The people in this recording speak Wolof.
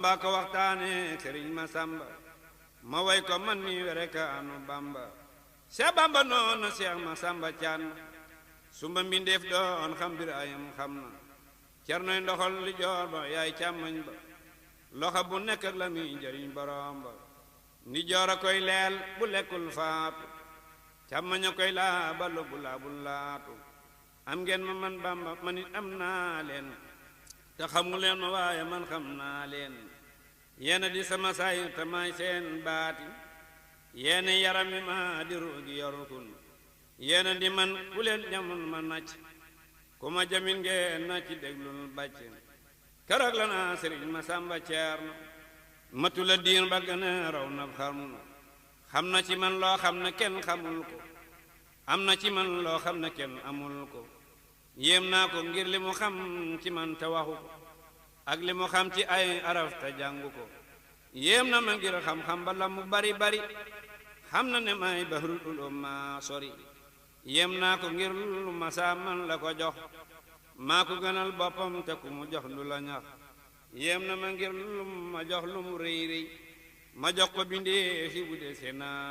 Bamba ko waxtaane Sëriñ Masamba ma way ko man mi werekaanu Bamba Seex Bamba noonu Seex Masamba caan sumba mbindeef doon xam bir ayam xam na cernoy ndoxol li joor ba yaay càmmoñ ba loxo bu nekk ak la muy njëriñ borom ba ni joor a koy leel bu lekkul faatu càmmoñ a koy laa balu bu laabul laatu am ngeen ma man Bamba man it am naa leen te xamu leen ma waaye man xam naa leen yéena di sama saayir te maay seen baati yéena yaram mi ma di ruugi yorukun yéena di man ku leen jamul ma nacc ku ma jamin ngeen nacc déglul bàcc keroog la naa Sëriñ Masamba Ceerno matu la diin ba gën a raw na xarnu xam na ci man loo xam ne kenn xamul ko am na ci man loo xam ne kenn amul ko yéem naa ko ngir li mu xam ci man te waxu ko ak li mu xam ci ay araf te jàngu ko yéem na ma ngir xam-xam ba la mu bari bari xam na ne may bahrul ulum ma sori yéem naa ko ngir lu ma saa man la ko jox maa ko gënal boppam te ku mu jox du la ñax yéem na ma ngir lu ma jox lu mu rëy rëy ma jox ko bindee fi bu dee seenaa